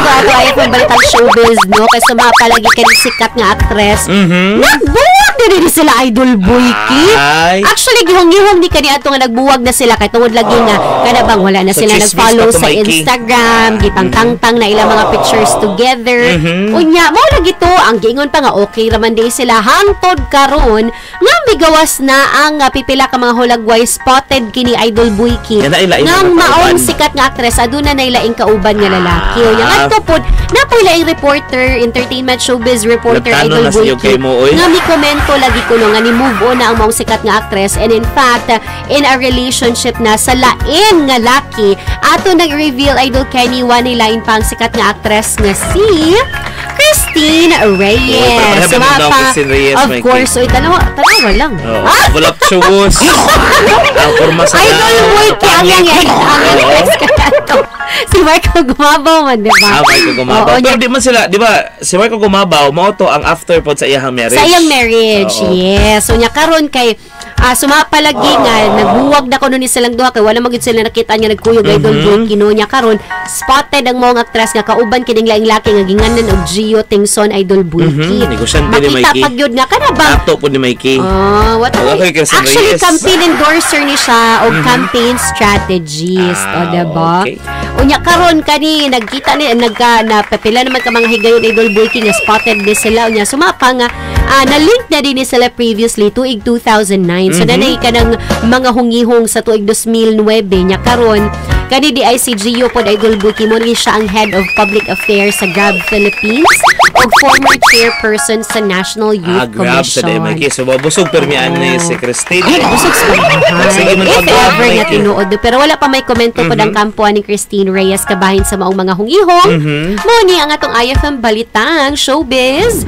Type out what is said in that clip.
Ato IFM Balitang Showbiz, no? Kay sa mga palagi kani sikat nga actress. Nagbuwag na din sila, Idol Boyki. Ay. Actually, gihong-gihong ni kani ato nga nagbuwag na sila kay tungod lagi nga kada bang wala na So, sila chismis nag-follow pa to, sa Mikey. Instagram, gipangtangtang na ilang mga pictures together. Unya, mao lagi to ang giingon pa nga okay raman di sila hangtod karon nga migawas na ang pipila ka mga hulagway, spotted kini Idol Boyki. Yan na ilaing Nga mga maong kauban. Sikat nga actress aduna na ilaing kauban nga lalaki. Unya ngadto pod napoy laing reporter, entertainment showbiz reporter, Nagtano Idol na siya Boyki. Kay mo, oy. Nga mi komento lagi kuno nga ni move on na ang maong sikat nga actress and in fact in a relationship na sa lain nga laki. Ato nag-reveal, Idol Kenny, one lain pang sikat nga actress nga si Christine Reyes. Uy, pero So, mo daw Christine Reyes, of Mikey. Course, oy, tanawa, tanawa lang. Oo. Ah! Voluptuous. Ang forma sa Idol Boyki ang yang ex kaya to. Si Marco Gumabaw man, di ba? Ah, Marco Gumabaw. Oo, Pero di man sila, di ba, si Marco Gumabaw, mao to ang after pod sa iyang marriage. Sa iyang marriage, yes. So nya karon kay sumapalagi nga nagbuwag na kuno ni silang duha kay wala magyud sila nakita nga nagkuyog, Idol Boy kino niya. Karon spotted ang maong actress nga kauban kining laing laki nga ginganan og Gio Tingson, Idol Boyki. Negosyante ni Makita Mikey. pag yun nga kana bang Ato po ni Mikey. Ah, what Wala kay Christine Actually, Reyes. Campaign endorser ni siya o campaign strategist, o diba? Okay. Unya karon kani nagkita ni nagka na pipila naman ka mga higayon, Idol Boyki, nga spotted ni sila. Unya sumapa nga na-link na din ni sila previously tuig 2009. So nanay ka ng mga hungihong sa tuig 2009. Nya karon kani di ay si Gio pod, Idol Boyki, mo ni siya ang head of public affairs sa Grab Philippines ug former chairperson sa National Youth Ah, grab sa Commission. Mikey. So, mabusog permian ni si Christine. Ay, busog sa bahay. Sige, man If pag-grab, ever nga Mikey. tinuod. Pero wala pa may komento po ng kampo ni Christine Reyes kabahin sa maong mga hungihong. Mo ni ang atong IFM Balitang Showbiz.